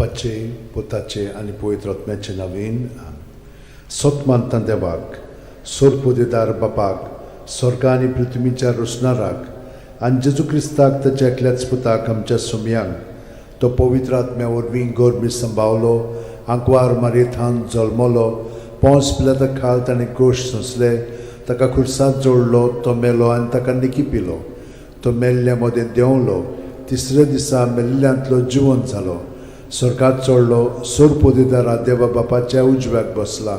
बापाचे, पुताचे आनी पवित्र आत्म्याचे नांवान. सत मानता देवाक, सोरपोदेदार बापाक, स्वर्गा आनी पृथ्वीच्या रोसणाराक, आनी जेजू क्रिस्ताक, ताच्या एकल्याच पुताक, आमच्या सोमयांक. तो पवित्र आत्म्या वरवीं गर्भी संभावलो, आंकवार मारयेथावन जल्मलो, पोंस पिलाता खाल ताणें कश्ट सोंसले, ताका खुर्सात जोडलो, तो मेलो आनी ताका निकिपिलो. तो मेल्ल्या मदें देंवलो, तिसऱ्या दिसा मेल्ल्यांतलो जिवंत जालो, स्वर्गात चडलो, सोरपोदेदारा देवा बापाच्या उजव्याक बसला.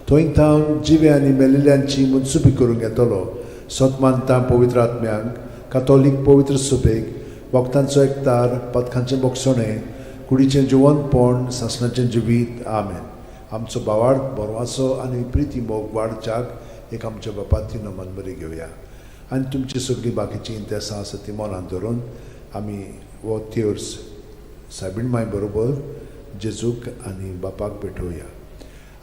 थंय थावन जिवे आनी मेलिल्ल्यांची मनसुबी करूंक येतलो. सत मानता पवित्र आत्म्यांक, कातोलीक पवित्र सभेक, वखदांचो एकतार, पथकांचें बोगसणें, कुडीचें जिवंतपण, सासणाचें जिवीत. आमेन. आमचो भावार्थ, बरवासो आनी प्रिती मोग वाडच्याक एक आमच्या बापाती नमन बरी घेवया आनी तुमची सगळीं बाकीचीं इंतेसां आसा ती मनांत धरून आमी हो तेर्स सायबीण माय बरोबर जेजूक आनी बापाक भेटोवया.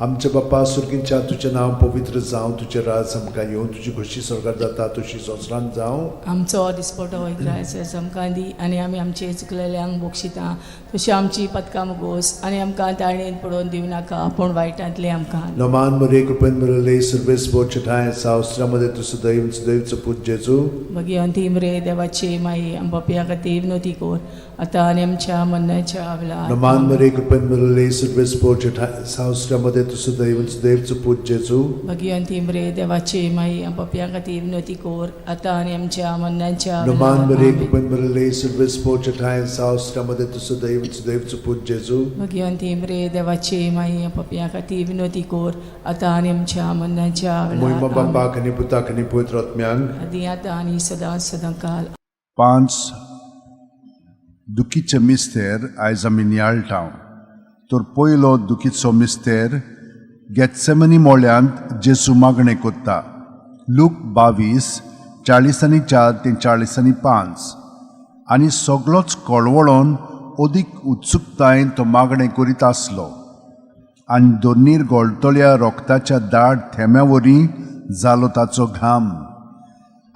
आमच्या बापा सुर्गींच्या, तुजें नांव पवित्र जावं, तुजें राज आमकां येवं, तुजी खोशी स्वर्गार जाता तशी संवसारांत जावं. आमचो दिसपटो इग्रायस आमकां दी आनी आमी आमचे चुकलेल्यांक बक्षिता तशी आमची पदकां मुगोस आनी आमकां ताळणेन पडोवन दिवं नाका, पूण वायटांतलें आमकां. नमान मरे, कृपेन भरले, सर्वेस्पर तुजे ठांय आसा, स्त्रियां तूं सुदैव, सुदैवचो पूत जेजू. भगिवंती मरे देवाची माई, आम पापयां खातीर विनवती कर, आतां आनी आमच्या मरणाच्या वेळार. नमान मरे, कृपेन भरले, सर्वेस्पर तुजे ठांय आसा, स्त्रियां तूं सुदैव, सुदैवचो पूत जेजू. भगिवंती मरे देवाची माई, आम पापयां खातीर विनवती कर, आतां आनी आमच्या मरणाच्या नमान वेळार. मरे, आमेन. कृपेन भरले, सर्वेस्पर तुजे ठांय आसा, स्त्रियां तूं सुदैव, सुदैवचो पूत जेजू. भगिवंती मरे देवाची माई, आम पापयां खातीर विनवती कर, आतां आनी आमच्या मरणाच्या मोहिमा वेळार. आमेन. बापाक आनी पुताक आनी पवित्र आत्म्यांक. आदी आतां आनी सदां सदां काल. पांच दुखीचे मिस्तेर आयज आमी नियाळटा. तर पयलो दुखीचो मिस्तेर, गेत्सेमनी मोळ्यांत जेजू मागणें कोत्ता. लूक 22:44 ते 45. आनी सगळोच कळवळोन अदीक उत्सुकतायेन तो मागणें करीत आसलो आनी दोनीर गळटल्या रोगताच्या दाट थेंब्या वरी जालो ताचो घाम.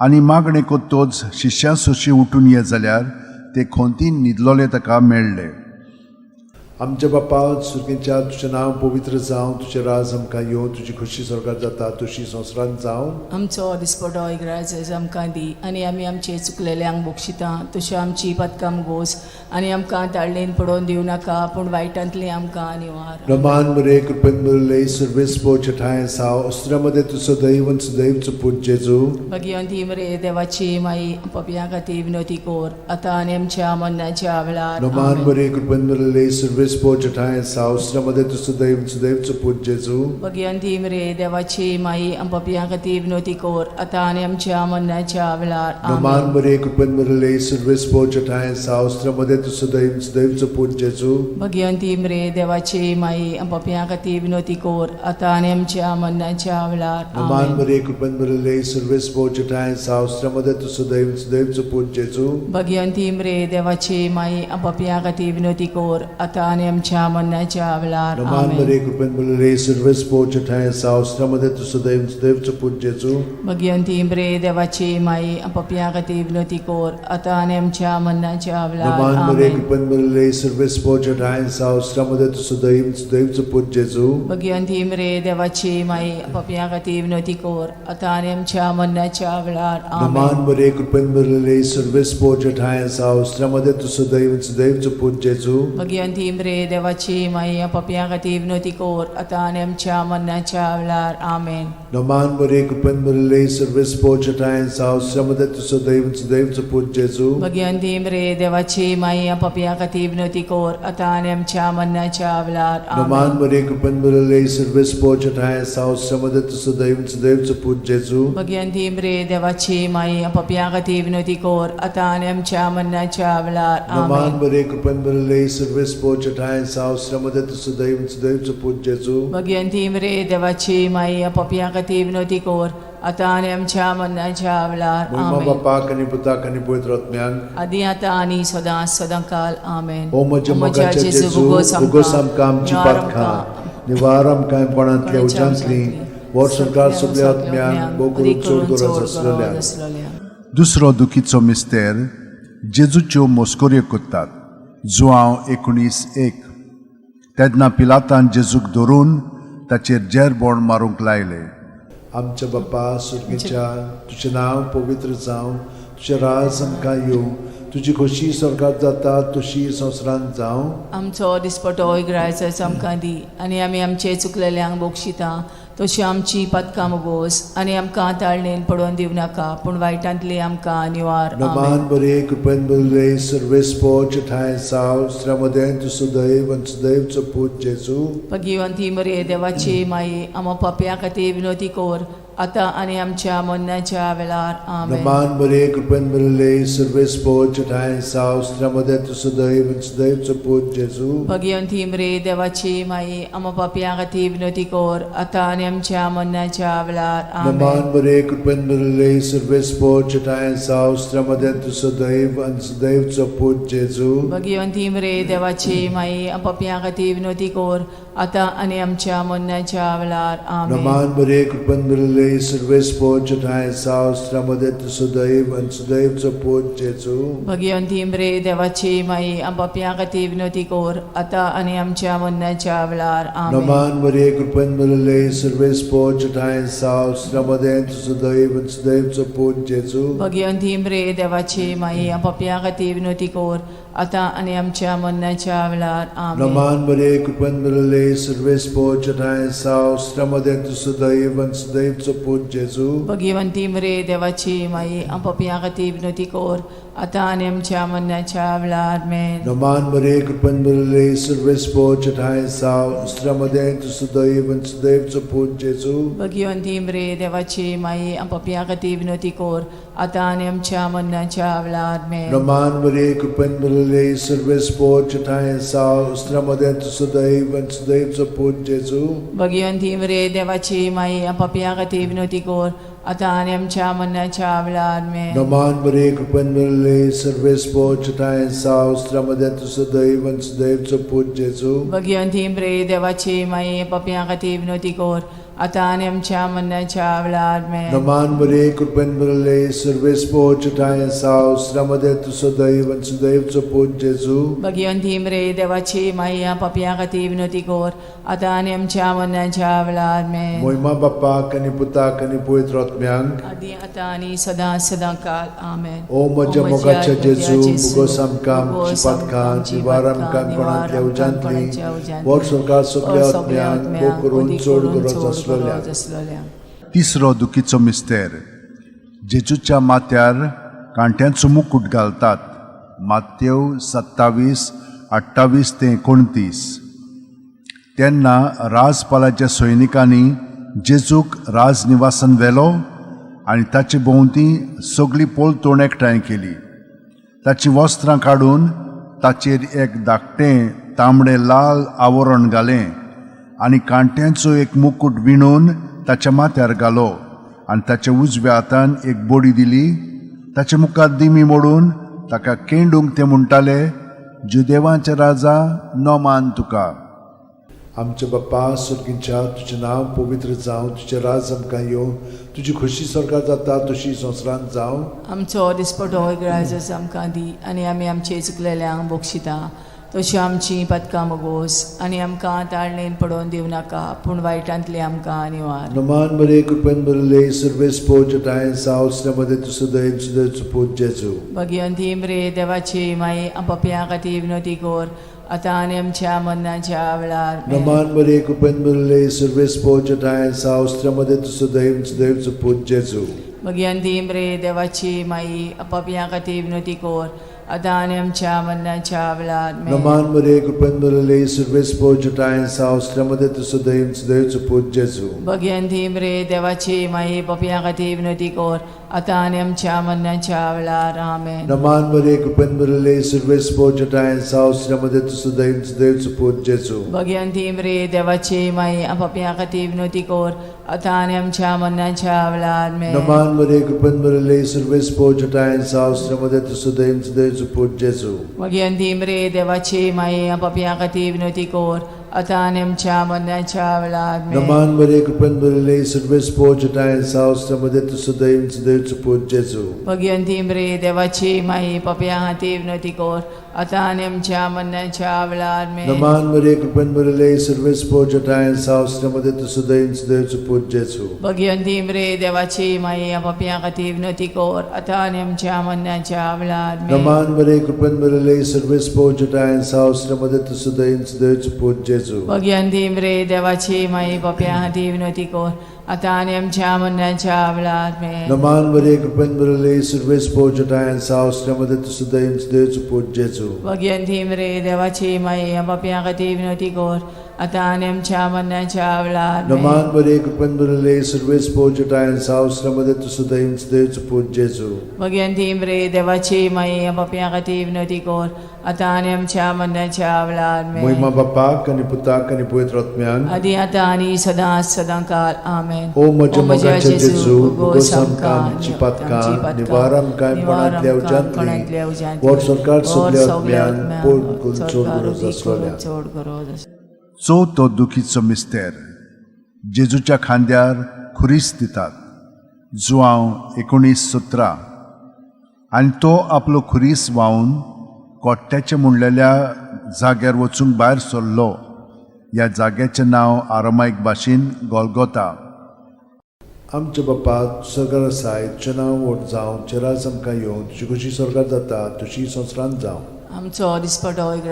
आनी मागणें कोत्तोच शिश्यां सोशी उठून ये जाल्यार ते खोंतीन न्हिदलोले ताका मेळ्ळे. आमच्या बापा सुर्गींच्या, तुजें नांव पवित्र जावं, तुजें राज आमकां येवं, तुजी खोशी स्वर्गार जाता तशी संवसारांत जावं. आमचो दिसपटो इग्राज आमकां दी आनी आमी आमचे चुकलेल्यांक बक्षिता तशी आमची पदकां गोस आनी आमकां ताळणेन पडोवन दिवं नाका, पूण वायटांतली आमकां निवार. नमान मरे, कृपेन भरले, सर्वेस्पर तुजे ठांय आसा, स्त्रियां तूं सदैव, सुदैवचो पूत जेजू. भगिवंती मरे देवाची माई, पापयां खातीर विनवती कर, आतां आनी आमच्या मरणाच्या वेळार. नमान आमेन. मरे, कृपेन भरले, सर्वेस्पर तुजे ठांय आसा, स्त्रियां तूं सदैव, सुदैवचो पूत जेजू. भगिवंती मरे देवाची माई, पापयां खातीर विनवती कर, आतां आनी आमच्या मरणाच्या वेळार. नमान आमेन. मरे, कृपेन भरले, सर्वेस्पर तुजे ठांय आसा, स्त्रियां तूं सदैव, सुदैवचो पूत जेजू. भगिवंती मरे देवाची माई, पापयां खातीर विनवती कर, आतां आनी आमच्या मरणाच्या वेळार. नमान आमेन. मरे, कृपेन भरले, सर्वेस्पर तुजे ठांय आसा, स्त्रियां तूं सदैव, सुदैवचो पूत जेजू. भगिवंती मरे देवाची माई, पापयां खातीर विनवती कर, आतां आनी आमच्या मरणाच्या वेळार. नमान आमेन. मरे, कृपेन भरले, सर्वेस्पर तुजे ठांय आसा, स्त्रियां तूं सदैव, सुदैवचो पूत जेजू. भगिवंती मरे देवाची माई, पापयां खातीर विनवती कर, आतां आनी आमच्या मरणाच्या वेळार. नमान मरे, आमेन. कृपेन भरले, सर्वेस्पर तुजे ठांय आसा, स्त्रियां तूं सदैव, सुदैवचो पूत जेजू. भगिवंती मरे देवाची माई, पापयां खातीर विनवती कर, आतां आनी आमच्या मरणाच्या वेळार. नमान आमेन. मरे, कृपेन भरले, सर्वेस्पर तुजे ठांय आसा, स्त्रियां तूं सदैव, सुदैवचो पूत जेजू. भगिवंती मरे देवाची माई, पापयां खातीर विनवती कर, आतां आनी आमच्या मरणाच्या वेळार. आमेन. नमान मरे, कृपेन भरले, सर्वेस्पर तुजे ठांय आसा, स्त्रियां तूं सदैव, सुदैवचो पूत जेजू. भगिवंती मरे देवाची माई, पापयां खातीर विनवती कर, आतां आनी आमच्या मरणाच्या वेळार. नमान आमेन. मरे, कृपेन भरले, सर्वेस्पर तुजे ठांय आसा, स्त्रियां तूं सदैव, सुदैवचो पूत जेजू. भगिवंती मरे देवाची माई, पापयां खातीर विनवती कर, आतां आनी आमच्या मरणाच्या वेळार. नमान आमेन. मरे, कृपेन भरले, सर्वेस्पर तुजे ठांय आसा, स्त्रियां तूं सदैव, सुदैवचो पूत जेजू. भगिवंती मरे देवाची माई, पापयां खातीर विनवती कर, आतां आनी आमच्या मरणाच्या वेळार. मोहिमा आमेन. बापाक आनी पुताक आनी पवित्र आत्म्यांक. आदी आतां आनी सदां सदां काल. आमेन. ओ म्हज्या मोगाच्या जेजू, उगोस आमकां आमची पातकां, निवार आमकां कोणांतल्या उज्यांतली, वर सरकार सगल्या आत्म्यांक, भोव करून चड गरज आसलेल्या. दुसरो दुखीचो मिस्तेर, जेजूच्यो मस्कऱ्यो करतात. जुआंव 19:1. तेन्ना पिलातान जेजूक धरून ताचेर जेरबोण मारूंक लायले. आमच्या बाप्पा सुर्गीच्या, तुजें नांव पवित्र जावं, तुजें राज आमकां येवं, तुजी खोशी स्वर्गात जाता तशी संवसारांत जावं. आमचो दिसपटो इग्रायचो आमकां दी आनी आमी आमचे चुकलेल्यांक बक्षिता तशी आमची पदकां मोगोस आनी आमकां ताळणेन पडोवन दिवं नाका पूण वायटांतली आमकां निवार. आमेन. नमान बरे कृपेन बरले सर्वेस्पोच ठांय साव श्रमदें तूं सुदैव आनी सुदैवचो पूत जेजू. भगिवंती मरे देवाची माई, आमा पापया खातीर विनोती कर आतां आनी आमच्या मरणाच्या वेळार. आमेन. नमान बरे कृपेन बरले सर्वेस्पोच ठांय साव श्रमदें तूं सुदैव आनी सुदैवचो पूत जेजू. भगिवंती मरे देवाची माई, आमा पापया खातीर विनोती कर आतां आनी आमच्या मरणाच्या वेळार. आमेन. नमान बरे कृपेन बरले सर्वेस्पोच ठांय साव श्रमदें तूं सुदैव आनी सुदैवचो पूत जेजू. भगिवंती मरे देवाची माई, पापया खातीर विनोती कर आतां आनी आमच्या मरणाच्या वेळार. आमेन. नमान बरे कृपेन बरले सर्वेस्पोच ठांय साव श्रमदें तूं सुदैव आनी सुदैवचो पूत जेजू. भगिवंती मरे देवाची माई, पापया खातीर विनोती कर आतां आनी आमच्या मरणाच्या वेळार. आमेन. नमान बरे कृपेन बरले सर्वेस्पोच ठांय साव श्रमदें तूं सुदैव आनी सुदैवचो पूत जेजू. भगिवंती मरे देवाची माई, पापया खातीर विनोती कर आतां आनी आमच्या मरणाच्या वेळार. आमेन. नमान बरे कृपेन बरले सर्वेस्पोच ठांय साव श्रमदें तूं सुदैव आनी सुदैवचो पूत जेजू. भगिवंती मरे देवाची माई, पापया खातीर विनोती कर आतां आनी आमच्या मरणाच्या वेळार. आमेन. नमान बरे कृपेन बरले सर्वेस्पोच ठांय साव श्रमदें तूं सुदैव आनी सुदैवचो पूत जेजू. भगिवंती मरे देवाची माई, पापया खातीर विनोती कर आतां आनी आमच्या मरणाच्या वेळार. आमेन. नमान बरे कृपेन बरले सर्वेस्पोच ठांय साव श्रमदें तूं सुदैव आनी सुदैवचो पूत जेजू. भगिवंती मरे देवाची माई, पापया खातीर विनोती कर आतां आनी आमच्या मरणाच्या वेळार. आमेन. नमान बरे कृपेन बरले सर्वेस्पोच ठांय साव श्रमदें तूं सुदैव आनी सुदैवचो पूत जेजू. भगिवंती मरे देवाची माई, पापया खातीर विनोती कर आतां आनी आमच्या मरणाच्या वेळार. आमेन. नमान बरे कृपेन बरले सर्वेस्पोच ठांय साव श्रमदें तूं सुदैव आनी सुदैवचो पूत जेजू. भगिवंती मरे देवाची माई, पापया खातीर विनोती कर आतां आनी आमच्या मरणाच्या वेळार. आमेन. मोहिमा बाप्पाक आनी पुताक आनी पवित्र आत्म्यांक, आदी आतां आनी सदां सदां काल. आमेन. ओ म्हज्या मोगाच्या जेजू, मुगोस आमकां आमची पातकां निवार आमकां कोणांतल्या उज्यांतली, वर स्वर्गात सगल्या आत्म्यांक, भोव करून चड गरज आसलेल्या. आसलेल्या. तिसरो दुखीचो मिस्तेर. जेजूच्या माथ्यार कांट्यांचो मुकूट घालतात. मातेव 27:28 ते 29. तेन्ना राजपालाच्या सैनिकांनी जेजूक राजनिवासान व्हेलो आनी ताचे भोंवती सगळी पलतोण एकठांय केली. ताचीं वस्त्रां काडून ताचेर एक धाकटें तांबडें लाल आवरण घालें आनी कांट्यांचो एक मुकूट विणून ताच्या माथ्यार घालो आनी ताच्या उजव्या हातान एक बडी दिली. ताचे मुखार दिमी मोडून ताका केंडूंक ते म्हणटाले, जुदेवांचे राजा, नमान तुका. आमच्या बाप्पा सुर्गींच्या, तुजें नांव पवित्र जावं, तुजें राज आमकां येवं, तुजी खोशी स्वर्गात जाता तशी संवसारांत जावं. आमचो दिसपटो इगराजच आमकां दी आनी आमी आमचे चुकलेल्यांक बक्षिता तशी आमची पदकां मोगोस आनी आमकां ताळणेन पडोवन दिवं नाका पूण वायटांतली आमकां निवार. नमान बरे कृपेन बरले सर्वेस्पोच ठांय साव श्रमदें तूं सुदैव सुदैवचो पूत जेजू. भगिवंती मरे देवाची माई, पापया खातीर विनोती कर आतां आनी आमच्या मरणाच्या वेळार. आमेन. नमान बरे कृपेन बरले सर्वेस्पोच ठांय साव श्रमदें तूं सुदैव सुदैवचो पूत जेजू. भगिवंती मरे देवाची माई, पापया खातीर विनोती कर आतां आनी आमच्या मरणाच्या वेळार. आमेन. नमान बरे कृपेन बरले सर्वेस्पोच ठांय साव श्रमदें तूं सुदैव सुदैवचो पूत जेजू. भगिवंती मरे देवाची माई, पापया खातीर विनोती कर आतां आनी आमच्या मरणाच्या वेळार. आमेन. नमान बरे कृपेन बरले सर्वेस्पोच ठांय साव श्रमदें तूं सुदैव सुदैवचो पूत जेजू. भगिवंती मरे देवाची माई, पापया खातीर विनोती कर आतां आनी आमच्या मरणाच्या वेळार. आमेन. नमान बरे कृपेन बरले सर्वेस्पोच ठांय साव श्रमदें तूं सुदैव सुदैवचो पूत जेजू. भगिवंती मरे देवाची माई, पापया खातीर विनोती कर आतां आनी आमच्या मरणाच्या वेळार. आमेन. नमान बरे कृपेन बरले सर्वेस्पोच ठांय साव श्रमदें तूं सुदैव सुदैवचो पूत जेजू. भगिवंती मरे देवाची माई, पापया खातीर विनोती कर आतां आनी आमच्या मरणाच्या वेळार आमेन. नमान मरिये, कृपेन भरिल्ले, सर्वेस्पोर जटायन साव, श्रीमती तूं सदैव देवचो पूत जेजू. भगिवंती मरे देवाची माई, पापयां खातीर विनवती कर आतां आनी आमच्या मरणाच्या वेळार आमेन. नमान मरिये, कृपेन भरिल्ले, सर्वेस्पोर जटायन साव, श्रीमती तूं सदैव देवचो पूत जेजू. भगिवंती मरे देवाची माई, पापयां खातीर विनवती कर आतां आनी आमच्या मरणाच्या वेळार आमेन. नमान मरिये, कृपेन भरिल्ले, सर्वेस्पोर जटायन साव, श्रीमती तूं सदैव देवचो पूत जेजू. भगिवंती मरे देवाची माई, पापयां खातीर विनवती कर आतां आनी आमच्या मरणाच्या वेळार आमेन. नमान मरिये, कृपेन भरिल्ले, सर्वेस्पोर जटायन साव, श्रीमती तूं सदैव देवचो पूत जेजू. भगिवंती मरे देवाची माई, पापयां खातीर विनवती कर आतां आनी आमच्या मरणाच्या वेळार आमेन. मोहिमा बापाक आनी पुताक आनी पवित्र आत्म्याक. आदी आतां आनी सदां सदां काल आमेन. ओ म्हज्या मोगाच्या जेजू, उगोस आमकां आमची पातकां, निवार आमकां कोणांतल्या उज्यांतली, व्हड सरकार सगल्या आत्म्यान पोड करून चड गरज आसलोल्या. चड गरज आसलोल्या. चवथो दुखीचो मिस्तेर, जेजूच्या खांद्यार खुरीस दितात, जुआंव 19:17. आनी तो आपलो खुरीस व्हांवन कोट्ट्याचें म्हणलेल्या जाग्यार वचूंक भायर सरलो. ह्या जाग्याचें नांव आरामायक भाशेन गोलगोता. आमच्या बापा सरकार आसाय, तुजें नांव व्हड जावं, तुजें राज आमकां येवं, तुजी खोशी सरकार जाता तुजी संवसारांत जावं. आमचो दिसपटो एक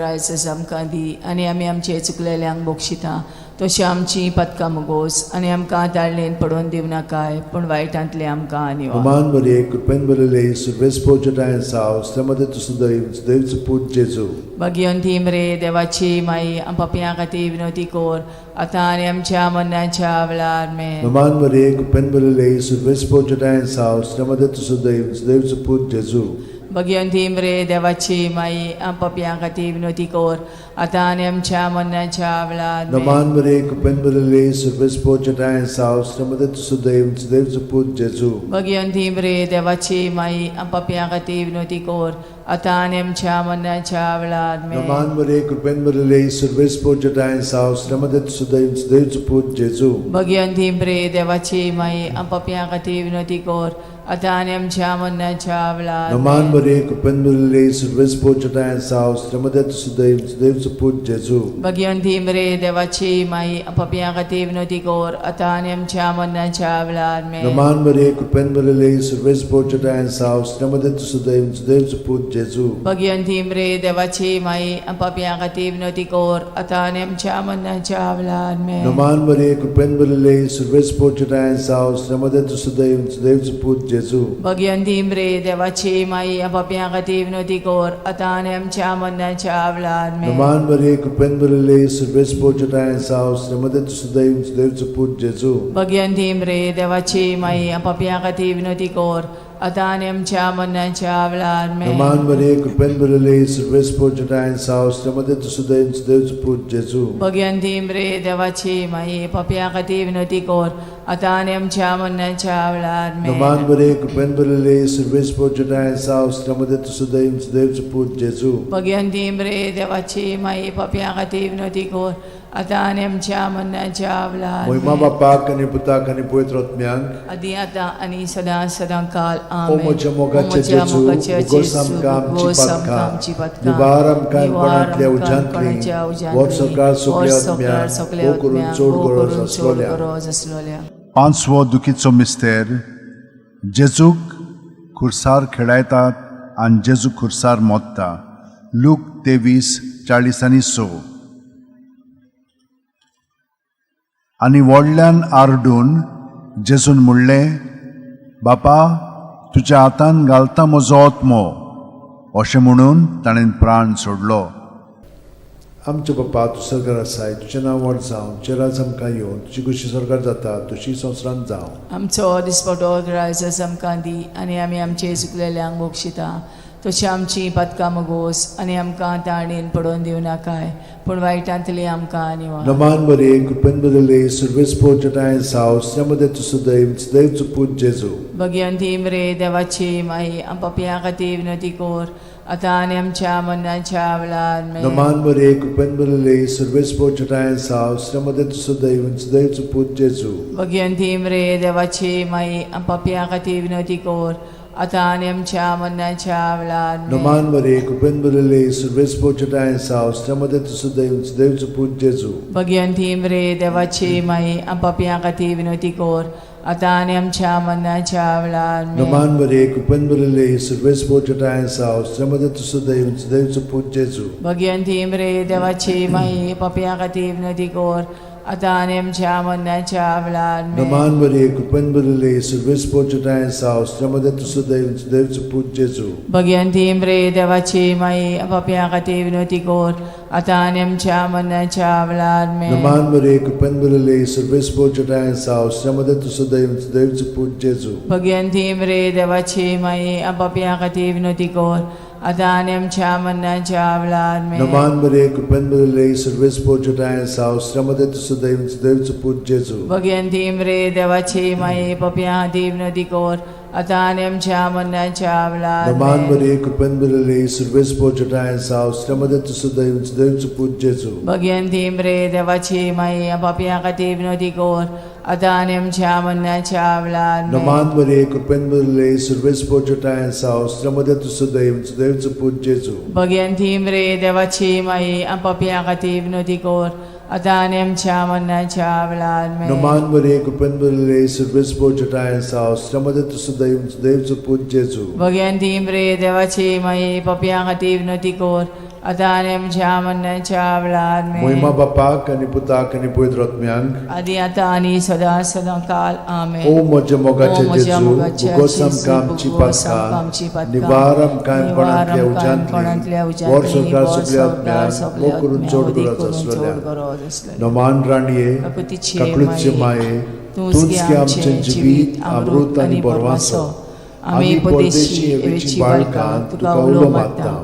आमकां दी आनी आमी आमचे चुकलेल्यांक बक्षिता तशी आमची पदकां मुगोस आनी आमकां ताळणेन पडोवन दिवं नाकाय, पूण वायटांतलें आमकां निवार. नमान मरिये, कृपेन भरिल्ले, सर्वेस्पोर जटायन साव, श्रीमती तूं सदैव देवचो पूत जेजू. भगिवंती मरे देवाची माई, पापयां खातीर विनवती कर आतां आनी आमच्या मरणाच्या वेळार आमेन. नमान मरिये, कृपेन भरिल्ले, सर्वेस्पोर जटायन साव, श्रीमती तूं सदैव देवचो पूत जेजू. भगिवंती मरे देवाची माई, पापयां खातीर विनवती कर आतां आनी आमच्या मरणाच्या वेळार आमेन. नमान मरिये, कृपेन भरिल्ले, सर्वेस्पोर जटायन साव, श्रीमती तूं सदैव देवचो पूत जेजू. भगिवंती मरे देवाची माई, पापयां खातीर विनवती कर आतां आनी आमच्या मरणाच्या वेळार आमेन. नमान मरिये, कृपेन भरिल्ले, सर्वेस्पोर जटायन साव, श्रीमती तूं सदैव देवचो पूत जेजू. भगिवंती मरे देवाची माई, पापयां खातीर विनवती कर आतां आनी आमच्या मरणाच्या वेळार नमान आमेन. मरिये, कृपेन भरिल्ले, सर्वेस्पोर जटायन साव, श्रीमती तूं सदैव देवचो पूत जेजू. भगिवंती मरे देवाची माई, पापयां खातीर विनवती कर आतां आनी आमच्या मरणाच्या वेळार आमेन. नमान मरिये, कृपेन भरिल्ले, सर्वेस्पोर जटायन साव, श्रीमती तूं सदैव देवचो पूत जेजू. भगिवंती मरे देवाची माई, पापयां खातीर विनवती कर आतां आनी आमच्या मरणाच्या वेळार आमेन. नमान मरिये, कृपेन भरिल्ले, सर्वेस्पोर जटायन साव, श्रीमती तूं सदैव देवचो पूत जेजू. भगिवंती मरे देवाची माई, पापयां खातीर विनवती कर आतां आनी आमच्या मरणाच्या वेळार आमेन. नमान मरिये, कृपेन भरिल्ले, सर्वेस्पोर जटायन साव, श्रीमती तूं सदैव देवचो पूत जेजू. भगिवंती मरे देवाची माई, पापयां खातीर विनवती कर आतां आनी आमच्या मरणाच्या वेळार आमेन. नमान मरिये, कृपेन भरिल्ले, सर्वेस्पोर जटायन साव, श्रीमती तूं सदैव देवचो पूत जेजू. भगिवंती मरे देवाची माई, पापयां खातीर विनवती कर आतां आनी आमच्या मरणाच्या वेळार आमेन. नमान मरिये, कृपेन भरिल्ले, सर्वेस्पोर जटायन साव, श्रीमती तूं सदैव देवचो पूत जेजू. भगिवंती मरे देवाची माई, पापयां खातीर विनवती कर आतां आनी आमच्या मरणाच्या वेळार मोहिमा आमेन. बापाक आनी पुताक आनी पवित्र आत्म्याक. आदी आतां आनी सदां सदां काल ओ आमेन. म्हज्या मोगाचे ओ म्हज्या जेजू, मोगाचे उगोस जेजू, आमकां आमची उगोस आमकां पातकां, आमची पातकां, निवार आमकां निवार कोणांतल्या आमकां उज्यांतली, कोणाच्या उज्यांतली, व्हड सरकार सगल्या व्हड सरकार आत्म्याक, सगल्या भोव करून आत्म्याक, चड भोव गरज करून चड आसलोल्या. गरज आसलोल्या. पांचवो दुखीचो मिस्तेर, जेजूक खुर्सार खेळायतात आनी जेजू खुर्सार मोत्ता, लूक 23:46. आनी व्हडल्यान आरडून जेजून म्हणलें, बापा, तुज्या हातान घालता म्हजो आत्मो. अशें म्हणून ताणें प्राण सोडलो. आमच्या बापा तूं सरकार आसाय, तुजें नांव व्हड जावं, तुजें राज आमकां येवं, तुजी खोशी सरकार जाता तुजी संवसारांत जावं. आमचो दिसपटो ग्रायस आमकां दी आनी आमी आमचे चुकलेल्यांक बक्षिता तशी आमची पातकां मगोस आनी आमकां ताणेन पडोवन दिवं नाकाय, पूण वायटांतली आमकां निवार. नमान मरिये, कृपेन भरिल्ले, सर्वेस्पोर जटायन साव, श्रीमती तूं सदैव देवचो पूत जेजू. भगिवंती मरे देवाची माई, पापयां खातीर विनवती कर आतां आनी आमच्या मरणाच्या वेळार आमेन. नमान मरिये, कृपेन भरिल्ले, सर्वेस्पोर जटायन साव, श्रीमती तूं सदैव देवचो पूत जेजू. भगिवंती मरे देवाची माई, पापयां खातीर विनवती कर आतां आनी आमच्या मरणाच्या वेळार आमेन. नमान मरे कृपेन भरिल्ले सर्वेस्पोर साव मध्ये तुझं दैव देवचो पूत जेजू. भगिवंती मरे देवाची माई, पापयां खातीर विनवती कर, आतां आनी आमच्या मरणाच्या वेळार आमेन. नमान मरे कृपेन भरिल्ले सर्वेस्पोर साव मध्ये तुझं दैव देवचो पूत जेजू. भगिवंती मरे देवाची माई, पापयां खातीर विनवती कर, आतां आनी आमच्या मरणाच्या वेळार आमेन. नमान मरे कृपेन भरिल्ले सर्वेस्पोर साव मध्ये तुझं दैव देवचो पूत जेजू. भगिवंती मरे देवाची माई, पापयां खातीर विनवती कर, आतां आनी आमच्या मरणाच्या वेळार आमेन. नमान मरे कृपेन भरिल्ले सर्वेस्पोर साव मध्ये तुझं दैव देवचो पूत जेजू. भगिवंती मरे देवाची माई, पापयां खातीर विनवती कर, आतां आनी आमच्या मरणाच्या वेळार आमेन. नमान मरे कृपेन भरिल्ले सर्वेस्पोर साव मध्ये तुझं दैव देवचो पूत जेजू. भगिवंती मरे देवाची माई, पापयां खातीर विनवती कर, आतां आनी आमच्या मरणाच्या वेळार नमान आमेन. मरे कृपेन भरिल्ले सर्वेस्पोर साव मध्ये तुझं दैव देवचो पूत जेजू. भगिवंती मरे देवाची माई, पापयां खातीर विनवती कर, आतां आनी आमच्या मरणाच्या वेळार आमेन. नमान मरे कृपेन भरिल्ले सर्वेस्पोर साव मध्ये तुझं दैव देवचो पूत जेजू. भगिवंती मरे देवाची माई, पापयां खातीर विनवती कर, आतां आनी आमच्या मरणाच्या वेळार आमेन. नमान मरे कृपेन भरिल्ले सर्वेस्पोर साव मध्ये तुझं दैव देवचो पूत जेजू. भगिवंती मरे देवाची माई, पापयां खातीर विनवती कर, आतां आनी आमच्या मरणाच्या वेळार आमेन. मोहिमा बापाक आनी पुताक आनी पवित्र आत्म्यांक, आदी आतां आनी सदां सदां काल आमेन. ओ म्हज्या मोगाचे ओ म्हज्या जेजू, मोगाचे भुगोस जेजू, आमकां आमची भुगोस आमकां आमची पातकां, पातकां, निवार आमकां कोणांतल्या कोणांतल्या उज्यांतली, उज्यांतली, वर संवसार वर सगल्या संवसार आत्म्यांक, सगल्या मोग करून आत्म्यांक, चड अदीक गरज करून चड आसलेल्या. गरज आसलेल्या. नमान राणये, काकुतीचे काकळूतचे माये, माये, तूंच तूंच गे गे आमचें आमचें जिवीत, अमृत आनी बरवासो. आमी परदेशी एवेची बाळकां तुका उलो मारता.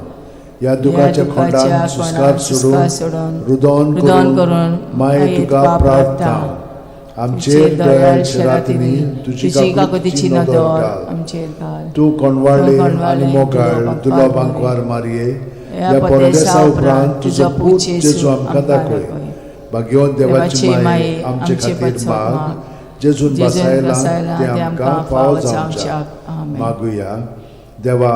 ह्या दुखाच्या खोंडान सुस्कार सोडून, रुदोन रुदोन करून करून माये तुका प्रार्थना. आमचेर दयाळ रातींनी तुजी तुजी काकुतीची काकुतीची नदर नदर घाल. आमचेर घाल. तूं कोणवाळे तूं कोणवाळे आनी मोगाळ तुलो तुलो बांकवार बांकवार मारये, ह्या ह्या परदेसा परदेसा उपरांत उपरांत तुजो पूत जेजू आमकां दाखय. भाग्यवंत देवाची माये, आमचे खातीर माग, जेजून जेजून बसायला बसायला ते आमकां फावो जावच्याक. आमेन. मागुया. देवा,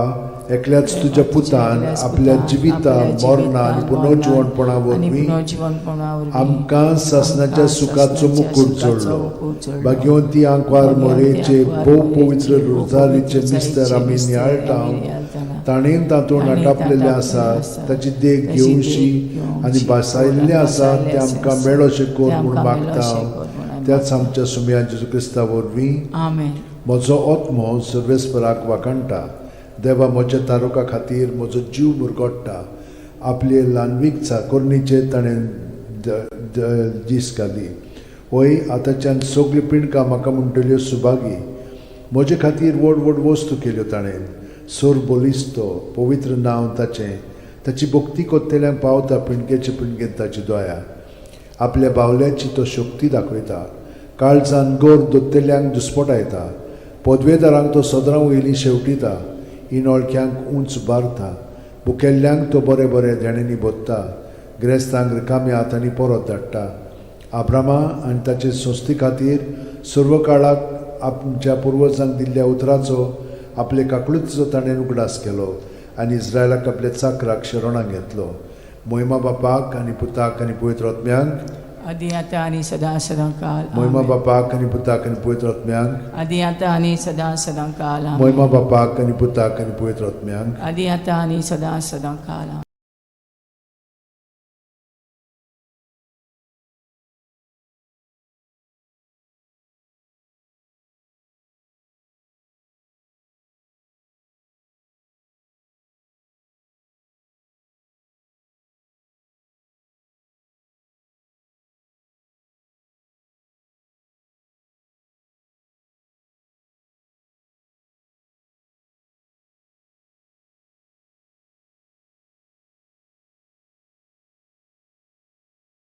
एकल्याच तुज्या पुतान एकल्याच आपल्या पुतान जिविता आपल्या मरणा आनी जिवितान, पुनर्जिवणपणा आनी वरवीं पुनर्जिवणपणा वरवीं आमकां सासणाच्या आमकां सुखाचो सासणाच्या मुकूट सुखाचो जोडलो. मुकूट जोडलो. भाग्यवंती आंकवार भाग्यवंती मोरेचे आंकवार भोव मोरेचे पवित्र भोव रोजारीचे पवित्र मिस्तर आमी मिस्तर नियाळटा, आमी नियाळटाना. ताणें तातूंत ताणें आटापलेलें तातूंत आसा, आसा, ताची देख ताची देख घेवची घेवची आनी भासायल्लें आसा भासायल्लें तें आमकां आसा, मेळोशें कर तें म्हूण आमकां मागता. मेळोशें कर म्हूण आमी त्याच आमच्या सुमया जेजू क्रिस्ता वरवीं. आमेन. म्हजो आत्मो सर्वेस्पराक वाखाणटा, देवा म्हज्या तारुका खातीर म्हजो जीव मुरगोट्टा. आपले ल्हानवीक चाकोरणीचेर ताणें दीस घाली. वय, आतांच्यान सगळीं पिंडकां म्हाका म्हणटल्यो सुभागी. म्हजे खातीर व्हड व्हड वस्तू केल्यो ताणें. सोर बलिस्तो पवित्र नांव ताचें. ताची भक्ती कोत्तेल्यांक पावता पिंडकेचे पिंडकेन ताची दया. आपल्या बावल्याची तो शक्ती दाखयता, काळजान गोर दोत्तेल्यांक दुस्पटायता. पदवेदारांक तो सदरां वयलीं शेवटिता, इनोळख्यांक उंच बारता. भुकेल्ल्यांक तो बरें बरें देण्यांनी भरता, ग्रेस्तांक रिकाम्या हातांनी परत धाडटा. आब्रामा आनी ताचे संस्थे खातीर सर्व काळाक आमच्या पुर्वजांक दिल्ल्या उतराचो आपले काकळुतीचो ताणें उगडास केलो आनी इस्रायलाक आपल्या चाकराक शरणाक घेतलो. मोहिमा बापाक आनी पुताक आनी पवित्र आत्म्यांक, आदी आतां आनी सदां सदां काल मोहिमा आमेन. बापाक आनी पुताक आनी पवित्र आत्म्यांक, आदी आतां आनी सदां सदां काल आमेन. मोहिमा बापाक आनी पुताक आनी पवित्र आत्म्यांक. आदी आतां आनी सदां सदां काल आमेन.